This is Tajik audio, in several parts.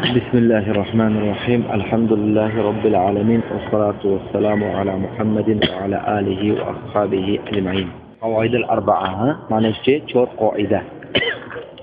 بسم الله الرحمن الرحيم. الحمد لله رب العالمين، والصلاة والسلام على محمد وعلى آله وأصحابه أجمعين. قواعد الأربعة، ها؟ معناش چه؟ چهار قاعدة.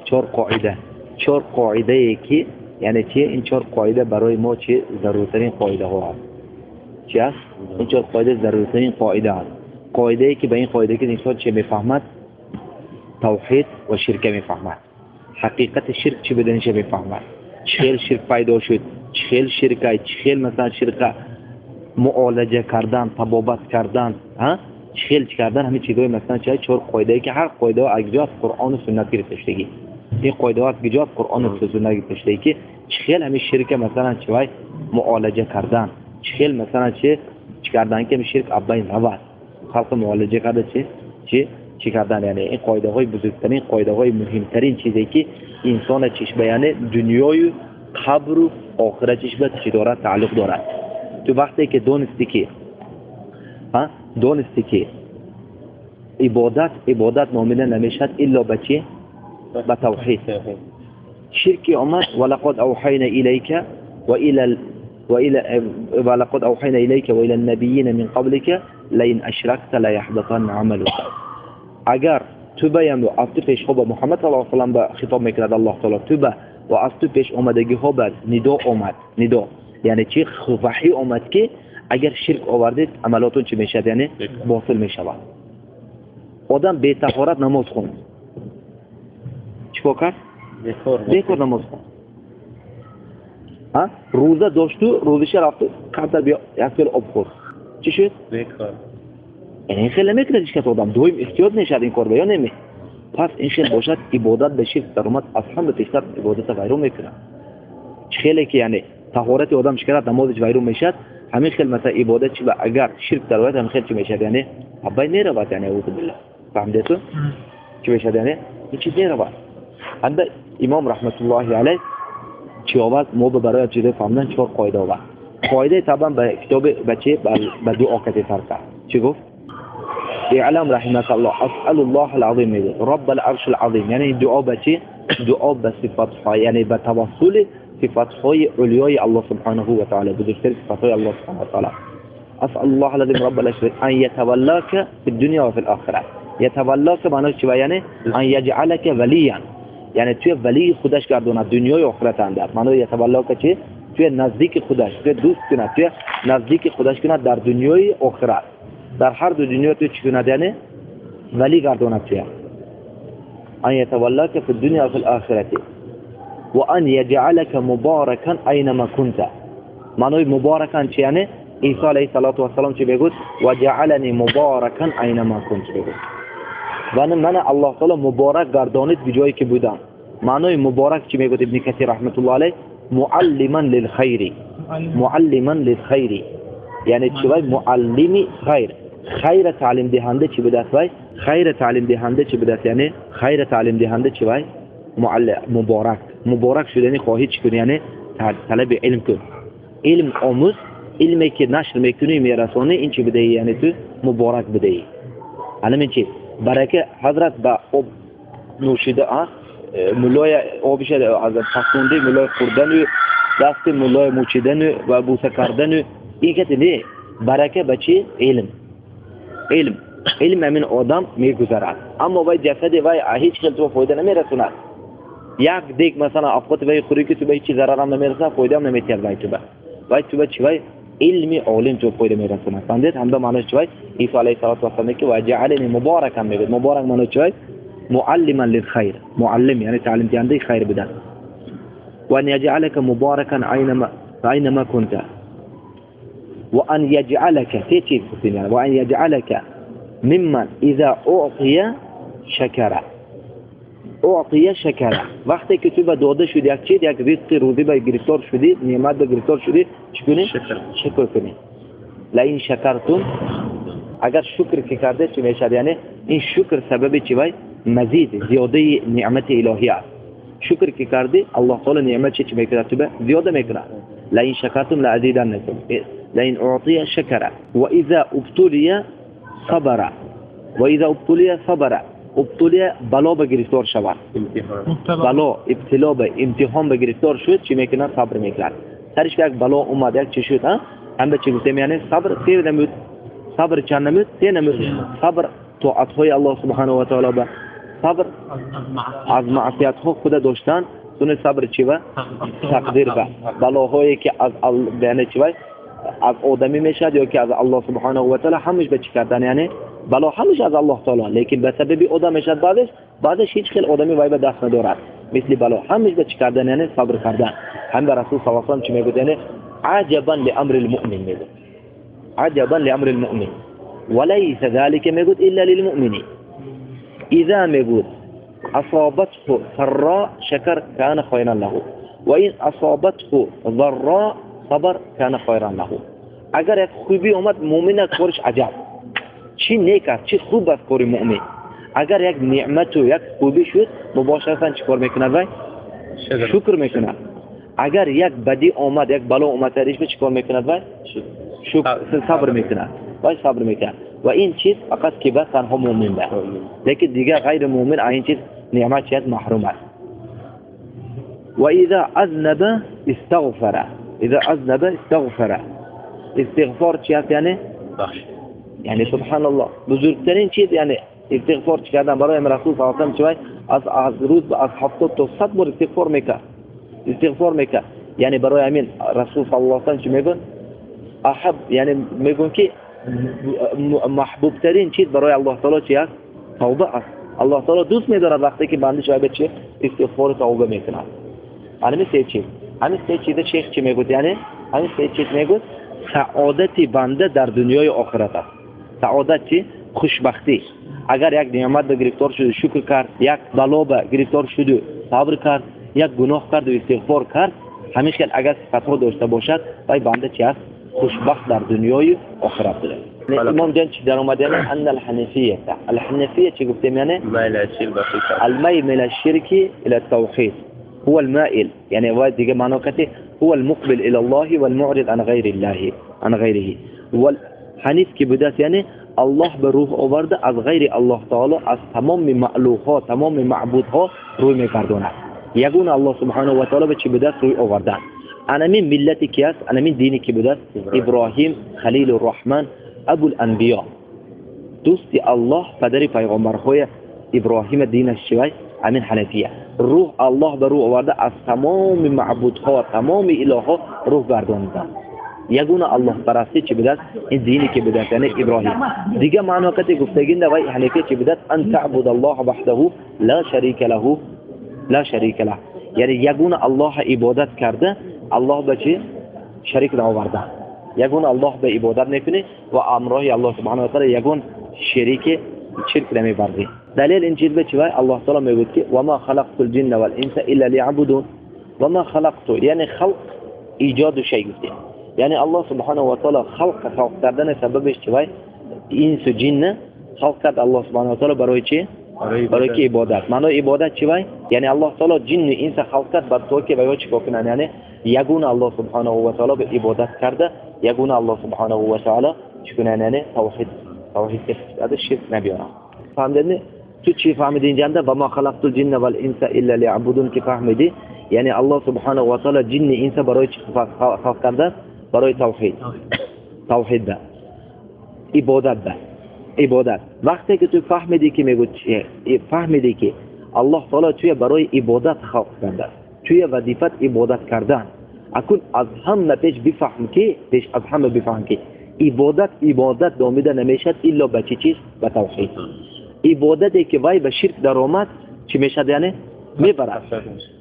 چهار قاعدة. چهار قاعدة که یعنی چه؟ این چهار قاعده برای ما چه ضرورترین قاعده ها هست. چی هست؟ این چهار قاعده ضرورترین قاعده هست. قاعده ای که به این قاعده که انسان چه میفهمد؟ توحید و شرک میفهمد. حقیقت شرک چه بدنش میفهمد. چه شرک پیدا شد، چه شرک، چه مثلا شرک معالجه کردن، طبابت کردن، ها؟ چه کردن، همه چیزای مثلا چه چهار قاعده ای که هر قاعده از جا قرآن و سنت گرفته شده. این قاعده از جا قرآن و سنت گرفته شده که چه همه شرک مثلا چه معالجه کردن، چه مثلا چه کردن که شرک ابین رود. خلق معالجه کرده چه چه چی کردن، یعنی این قاعده های بزرگترین قاعده های مهمترین چیزی که انسان چش بیانه دنیای قبر و آخرتش به چی دارد تعلق دارد. تو وقتی که دونستی که ها دونستی که عبادت عبادت نامیده نمیشد الا به چی؟ به توحید. شرک آمد ولقد اوحینا الیک و الى والى ولقد اوحینا الیک و الى النبیین من قبلک لئن اشرکت لیحبطن عملک. اگر تو بیام و از تو پیش ها به محمد صلی الله علیه و سلم به خطاب میکرد الله تعالی، تو به و از تو پیش آمدگی ها به ندا آمد، ندا یعنی چی؟ وحی آمد که اگر شرک آوردید عملاتون چی میشد؟ یعنی باطل میشود. آدم بی طهارت نماز خوند، چیکار کرد؟ بیکار نماز خوند. ها روزه داشت و روزش رفت قبل بیا یک پیل آب خورد، چی شد؟ بیکار. یعنی این خیلی نمیکنه هیچ کس، آدم دویم احتیاط نشد این کار به یا نمی. پس این خیلی باشد عبادت به شرک در اومد از هم به پیشتر عبادت ویرون میکنه. خیلی که یعنی طهارت آدم چیکار نمازش ویرون میشد، همین خیلی مثلا عبادت چی اگر شرک در اومد همین خیلی چی میشد؟ یعنی ابای نرود، یعنی اعوذ بالله. فهمیدی تو؟ چی میشد؟ یعنی این چیز نرود. عند امام رحمت الله علیه چی آورد؟ ما برای چیز فهمیدن چهار قاعده آورد. قاعده طبعا به کتاب بچه به دو آکت فرق کرد. چی گفت؟ اعلم رحمك الله اسأل الله العظیم رب العرش العظیم. یعنی دعا به چی؟ دعا به صفات های، یعنی به توسل صفات های علیای الله سبحانه و تعالی، بزرگترین صفات های الله سبحانه و تعالی. اسأل الله العظیم رب العرش ان يتولاك في الدنيا وفي الاخره. يتولاك معناش چی؟ یعنی ان يجعلك وليا، یعنی توی ولی خودش گرداند دنیای آخرت اندر. معنی یتولاک چی؟ توی نزدیک خودش، توی دوست کند، توی نزدیک خودش کند در دنیای آخرت. در هر دو دنیا تو چی کند؟ یعنی ولی گرداند توی. ان یتولاک فی الدنیا و فی الاخرة و ان یجعلک مبارکا اینما کنت. معنی مبارکا چی؟ یعنی عیسی علیه الصلاة والسلام چی بگود؟ و جعلنی مبارکا اینما کنت بگود. و من الله تعالی مبارک گردانید به جایی که بودم. معنی مبارک چی میگوید ابن کثیر رحمت الله علیه؟ معلما للخیر. معلما للخیر یعنی چی؟ وای معلمی خیر، خیر تعلیم دهنده چی بوده است؟ وای خیر تعلیم دهنده چی بوده است؟ یعنی خیر تعلیم دهنده چی؟ وای معلم مبارک. مبارک شدنی خواهی چی کنی؟ یعنی طلب علم کن، علم آموز، علمی که نشر میکنی میرسانی، این چی بوده؟ یعنی تو مبارک بوده. الان این چی؟ برکه حضرت با آب نوشیده، ملای آبش از پسونده، ملای خوردن، دست ملای موچیدن و بوسه کردن، این که نه. برکه به چی؟ علم. علم علم همین آدم میگذرد، اما وای جسد وای هیچ خیلی تو فایده نمیرسوند. یک دیگ مثلا افقات وای خوری که تو به هیچ ضرر هم نمیرسه، فایده هم نمیتید وای تو به وای تو به چی؟ وای علمی عالم تو فایده میرسوند. فهمیدید؟ هم معنیش چی؟ وای عیسی علیه الصلاة والسلام که و جعلنی مبارکا میگه. مبارک معنی چی؟ وای معلما للخیر. معلم یعنی تعلیم دهنده خیر بدن. و ان یجعلک مبارکا اینما کنت و ان یجعلک سه چیز گفتیم، یعنی و ان یجعلک ممن اذا اعطی شکر. اعطی شکر وقتی که تو به داده شدی یک چیز، یک رزق روزی به گرفتار شدی، نعمت به گرفتار شدی، چی کنی؟ شکر کنی. لئن شکرتم، اگر شکر که کرده چی میشد؟ یعنی این شکر سبب چی؟ وای مزید زیاده نعمت الهی است. شکر که کردی الله تعالی نعمت چی میکنه؟ تو به زیاده میکنه. لئن شکرتم لازیدنکم. لئن اعطی شکر و اذا ابتلی صبر. و اذا ابتلی صبر. ابتلا بلا به گرفتار شود، بلا ابتلا به امتحان به گرفتار شد چی میکنه؟ صبر میکند. سرش یک بلا اومد یک چی شد، هم به چی گفتیم؟ یعنی صبر سه نمود، صبر چند نمود؟ سه نمود. صبر طاعت های الله سبحانه و تعالی به، صبر از معصیت ها خود داشتن، سونه صبر چی و تقدیر به بلاهایی که از یعنی چی و از آدمی میشد یا که از الله سبحانه و تعالی همش به چی کردن؟ یعنی بلا همش از الله تعالی، لیکن به سبب آدم میشد، بعدش هیچ خیل آدمی وای به دست ندارد. مثل بلا همش به چی کردن؟ یعنی صبر کردن. هم به رسول صلی الله علیه و چی میگه؟ یعنی عجبا لامر المؤمن میگه، عجبا لامر المؤمن وليس ذلك میگه الا للمؤمن. اذا میگه اصابته سراء شکر كان خيرا له وان اصابته ضراء صبر كان خيرا له. اگر یک خوبی اومد مؤمن کارش عجب، چی نیک است، چی خوب است کار مؤمن. اگر یک نعمت و یک خوبی شد مباشرتا چیکار میکند؟ وای شکر میکند. اگر یک بدی آمد، یک بلا آمد سرش به چیکار میکند؟ وای شکر صبر میکند، وای صبر میکند. و این چیز فقط که بس تنها مؤمن به، لیکن دیگه غیر مؤمن این چیز نعمت چیز محروم است. و اذا اذنب استغفر، اذا اذنب استغفر. استغفار چی است؟ یعنی بخش، یعنی سبحان الله بزرگترین چیز، یعنی استغفار کردن. برای رسول صلی الله علیه و از روز از 70 تا 100 بار استغفار میکرد، استغفار میکرد. یعنی برای همین رسول صلی الله علیه و چی میگن؟ احب، یعنی میگن که محبوب ترین چیز برای الله تعالی چی است؟ توبه است. الله تعالی دوست میدارد وقتی که بنده شوید چی؟ استغفار توبه میکند. همین سه چیز، همین سه چیز شیخ چی میگه؟ یعنی همین سه چیز میگه سعادت بنده در دنیای آخرت است. سعادت چی؟ خوشبختی. اگر یک نعمت به گرفتار شد شکر کرد، یک بلا به گرفتار شد صبر کرد، یک گناه کرد و استغفار کرد، همین خیلی اگر صفت‌ها داشته باشد وای بنده چی است؟ خوشبخت در دنیای آخرت بوده. امام جان چی در اومد؟ یعنی ان الحنفیه، الحنفیه چی گفتیم؟ یعنی الميل من الشرك الى التوحید هو المائل، یعنی وای دیگه معنا کتی هو المقبل الى الله والمعرض عن غیر الله عن غیره. والحنیف که بوده یعنی الله به روح آورده از غیر الله تعالی، از تمام مألوفها تمام معبودها روی می‌گرداند. یگون الله سبحانه و تعالی به چی بوده؟ روی آوردن. انمی ملتی که است، انمی دینی که بوده، ابراهیم خلیل الرحمن ابو الانبیا، دوستی الله پدر پیغمبرهای ابراهیم دینش چیه؟ همین حنفیه. روح الله به روح آورده از تمام معبودها تمام الهها روح گرداندن. یگونه الله پرستی چی بوده؟ این دینی که بوده یعنی ابراهیم. دیگه معنا کتی گفتگین وای حنفیه چی بوده؟ ان تعبد الله وحده لا شریک له، لا شریک له، یعنی یگونه الله عبادت کرده، الله به چی شریک نآورده. یگونه الله به عبادت میکنی و امراه الله سبحانه و تعالی یگون شریک شرک نمیبرزی. دلیل این چیز به چی؟ الله تعالی میگه که و ما خلقت الجن والانس الا ليعبدون. و ما خلقت یعنی خلق ایجاد شی گفته، یعنی الله سبحانه و تعالی خلق کردن سببش چی؟ انس و جن خلق کرد الله سبحانه و تعالی برای چی؟ برای که عبادت. معنای عبادت چی؟ یعنی الله تعالی جن و انس خلق کرد بر تو که برای چیکار کنن؟ یعنی یگونه الله سبحانه و تعالی به عبادت کرده، یگونه الله سبحانه و تعالی چی کنن؟ یعنی توحید، توحید که شرک نبیارن. فهمیدین؟ تو چی فهمیدی اینجا؟ و ما خلقت الجن والانس الا ليعبدون که فهمیدی؟ یعنی الله سبحانه و تعالی جن و انس برای چی خلق کرده؟ برای توحید، توحید ده، عبادت ده، عبادت. وقتی که تو فهمیدی که میگو فهمیدی که الله تعالی توی برای عبادت خلق کرده، توی وظیفت عبادت کردن، اکنون از همه پیش بفهم که پیش از همه بفهم که عبادت عبادت دامیده نمیشد الا به چی چیز؟ به توحید. عبادتی که وای به شرک در آمد چی میشد؟ یعنی میبرد.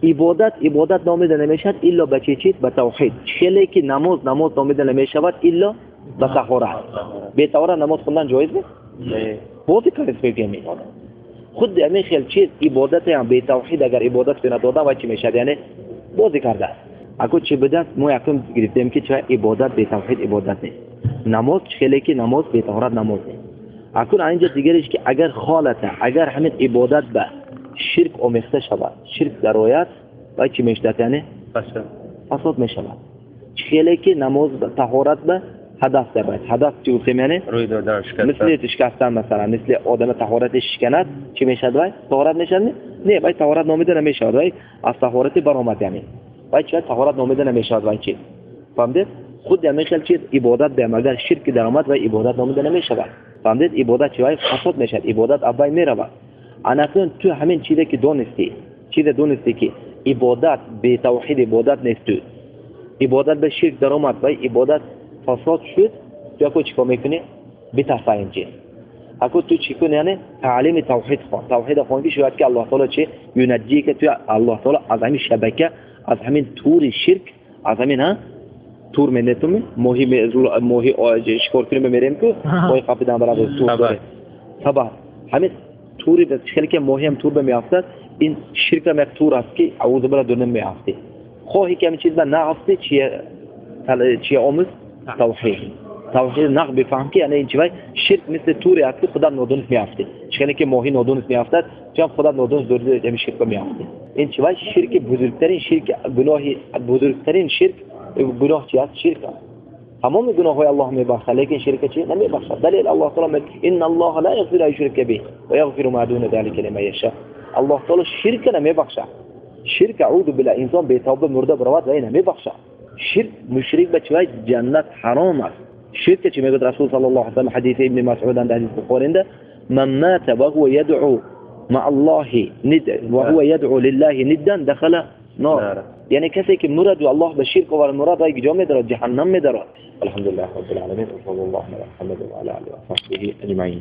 عبادت عبادت نامیده نمیشد الا به چی چیز؟ به توحید. خیلی که نماز نماز نامیده نمیشود الا به طهارت. به طهارت نماز خوندن جایز نیست؟ بازی کار است میگم. خود همین خیلی چیز عبادت هم به توحید اگر عبادت کنه داده و چی میشد؟ یعنی بازی کرده است. اگه چی بده ما یکم گرفتیم که چه عبادت به توحید عبادت نیست. نماز خیلی که نماز به طهارت نماز نیست. اکنون اینجا دیگرش که اگر خالته، اگر همین عبادت به شرک آمیخته شود، شرک درآید و چی میشد؟ یعنی فساد میشود. خیلی که نماز به طهارت به ҳадаф дарояд. Ҳадаф чӣ гуфтем яъне? Рӯй додан, шикастан. Мисли шикастан масалан, мисли одам таҳораташ шиканад, чӣ мешавад вай? Таҳорат мешавад? Не, вай таҳорат номида намешавад, вай аз таҳорати баромад яъне. Вай чӣ таҳорат номида намешавад вай чӣ? Фаҳмидед? Худ ҳамин хел чиз ибодат ба агар ширк даромад вай ибодат номида намешавад. Фаҳмидед? Ибодат чӣ вай фасод мешавад, ибодат аз байн меравад. Анакун ту ҳамин чизе ки донистӣ, чизе донистӣ ки ибодат бетавҳид ибодат нест, ту ибодат ба ширк даромад вай ибодат фасод шуд, ту яко чӣ кор мекунӣ? Битарса ин чиз. Ако ту чӣ кун яъне таълими тавҳид хон. Тавҳид хон ки шояд ки Аллоҳ таоло чӣ юнаҷҷика, ту Аллоҳ таоло аз ҳамин шабака, аз ҳамин тури ширк, аз ҳамин тур менетум моҳи моҳи шикор кунем мерем ку моҳи қапидан барад тур дорем. Сабаб ҳамин тури хеле ки моҳиам тур ба меафтад, ин ширкам як тур аст ки аузу билла дурна меафтӣ. Хоҳӣ ки ҳамин чиз ба наафтӣ, чия омӯз? Тавҳид. Тавҳид нақ бифаҳм ки яъне ин чи вай ширк мисли туре аст ки худат нодонист меафтӣ. Хеле ки моҳӣ нодонист меафтад, ту ҳам худат нодонист дурди ҳамин ширк ба меафтӣ. Ин чи вай ширки бузургтарин ширк, гуноҳи бузургтарин ширк, гуноҳ чи аст? Ширк аст. Тамоми гуноҳҳои Аллоҳ мебахшад, лекин ширка чи намебахшад. Далел Аллоҳ таоло мегӯяд: инна Аллоҳа ла яғфиру ан юшрака биҳ ва яғфиру ма дуна залика лиман яша. Аллоҳ таоло ширка намебахшад. Ширк аузу билла инсон бетавба мурда биравад ва намебахшад. Ширк мушрик ба чи вай ҷаннат ҳаром аст. Ширка чи мегӯяд Расул саллаллоҳу алайҳи васаллам ҳадиси ибни Масъуд дар ҳадиси Бухоринда: ман мата ва ҳува ядъу ма Аллоҳи нид ва ҳува ядъу лиллаҳи ниддан дахала нор. Яъне касе ки мурад ва Аллоҳ ба ширк овард мурад, вай куҷо медарад? Ҷаҳаннам медарад. Алҳамдулиллаҳи роббил оламин ва саллаллоҳу ала Муҳаммад ва ала олиҳи ва саҳбиҳи аҷмаин.